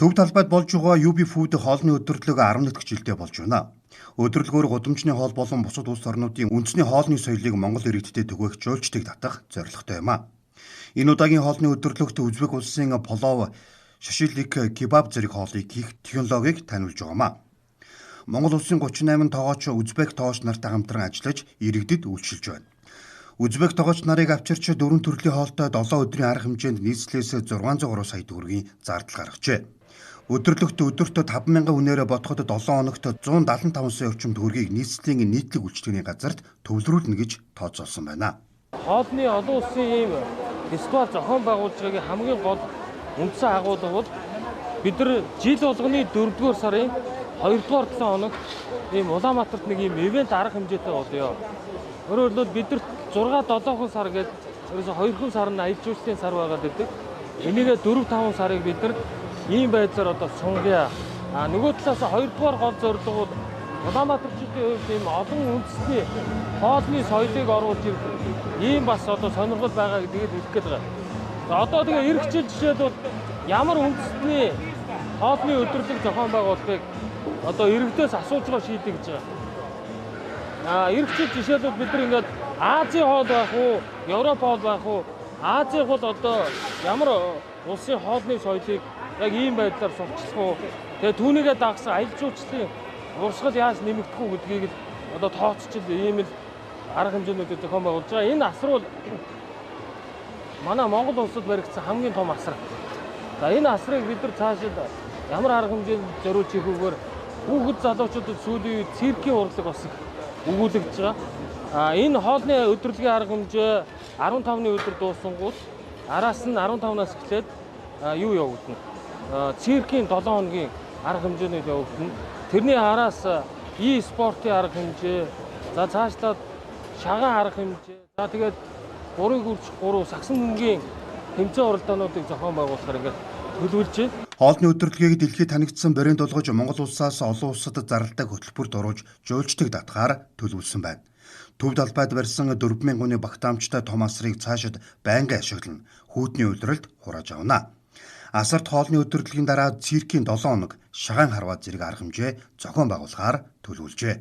Төв талбайд болж байгаа UB Food хоолны өдөрлөг 11 дахь жилдээ болж байна. Өдөрлөгөөр гудамжны хоол болон бусад улс орнуудын үндэсний хоолны соёлыг Монгол иргэдтэй түгээх жуулчдыг татах зорилготой юм а. Энэ удаагийн хоолны өдөрлөгт Узбек улсын плов, шашилик, кебаб зэрэг хоолыг хийх технологиг таниулж байгаа юм а. Монгол улсын 38 тогооч Узбек тоогооч нартай хамтран ажиллаж иргэдэд үйлчилж байна. Узбек тогооч нарыг авчирч дөрвөн төрлийн хоолтой 7 өдрийн арга хэмжээнд нийслэлээс 603 сая төгрөгийн зардал гаргажээ. Өдөрлөгт өдөртөө 5,000 хүнээр бодоход 7 хоногт 175 сая орчим төгрөгийг нийслэлийн нийтлэг үйлчилгээний газарт төвлөрүүлнэ гэж тооцоолсон байна. Хоолны олон улсын ийм фестивал зохион байгуулж байгаагийн хамгийн гол үндсэн агуулга бол бид нар жил болгоны 4-р сарын 2-р 7 хоногт ийм Улаанбаатарт нэг ийм ивент арга хэмжээтэй болёо. Өөрөөр хэлбэл бидэрт 6 7 сар гээд ерөөсө 2 сар нь аялал жуулчлалын сар байгаад байдаг. Энийгээ 4 5 сарыг бид нар ийм байдлаар одоо сунгая. А нөгөө талаас 2-р гол зорилго бол Улаанбаатарчдын хувьд ийм олон үндэсний хоолны соёлыг оруулж ирэх ийм бас одоо сонирхол байгаа гэдгийг хэлэх гээд байгаа. За одоо тэгээ ирэх жил жишээлбэл ямар үндэсний хоолны өдөрлөг зохион байгуулахыг одоо иргэдээс асууж байгаа шийдэх гэж байгаа. А ирэх жил жишээлбэл бид нар ингээд Азийн хоол байх уу, Европ хоол байх уу, Азийн бол одоо ямар улсын хоолны соёлыг яг ийм байдлаар сурталчлах уу, тэгээ түүнийгээ дагсан аялал жуулчлалын урсгал яаж нэмэгдэх үү гэдгийг л одоо тооцчил ийм л арга хэмжээнүүдийг зохион байгуулж байгаа. Энэ асар бол манай Монгол улсад баригдсан хамгийн том асар. За энэ асрыг бид нар цаашид ямар арга хэмжээнд зориулж хийх үгээр хүүхэд залуучуудад сүүлийн үед циркийн урлаг бас их өгүүлэгдэж байгаа. А энэ хоолны өдөрлөгийн арга хэмжээ 15-ны өдөр дуусангууд араас нь 15-наас эхлээд юу явагдана? Циркийн 7 хоногийн арга хэмжээнүүд явагдана. Тэрний араас e-спортын арга хэмжээ, за цаашлаад шагаан арга хэмжээ, за тэгээд 3-ыг үржих 3 сагсан бөмбөгийн тэмцээн уралдаануудыг зохион байгуулахаар ингээд төлөвлөж байна. Хоолны өдөрлөгийг дэлхийд танигдсан брэнд болгож Монгол улсаас олон улсад зарладаг хөтөлбөрт оруулж жуулчдыг татахаар төлөвлөсөн байна. Төв талбайд барьсан 4,000 хүний багтаамжтай том асрыг цаашид байнгын ашиглана. Хүүтний улиралд хурааж авна. Асарт хоолны өдөрлөгийн дараа циркийн 7 хоног шагаан харваа зэрэг арга хэмжээ зохион байгуулахаар төлөвлөжээ.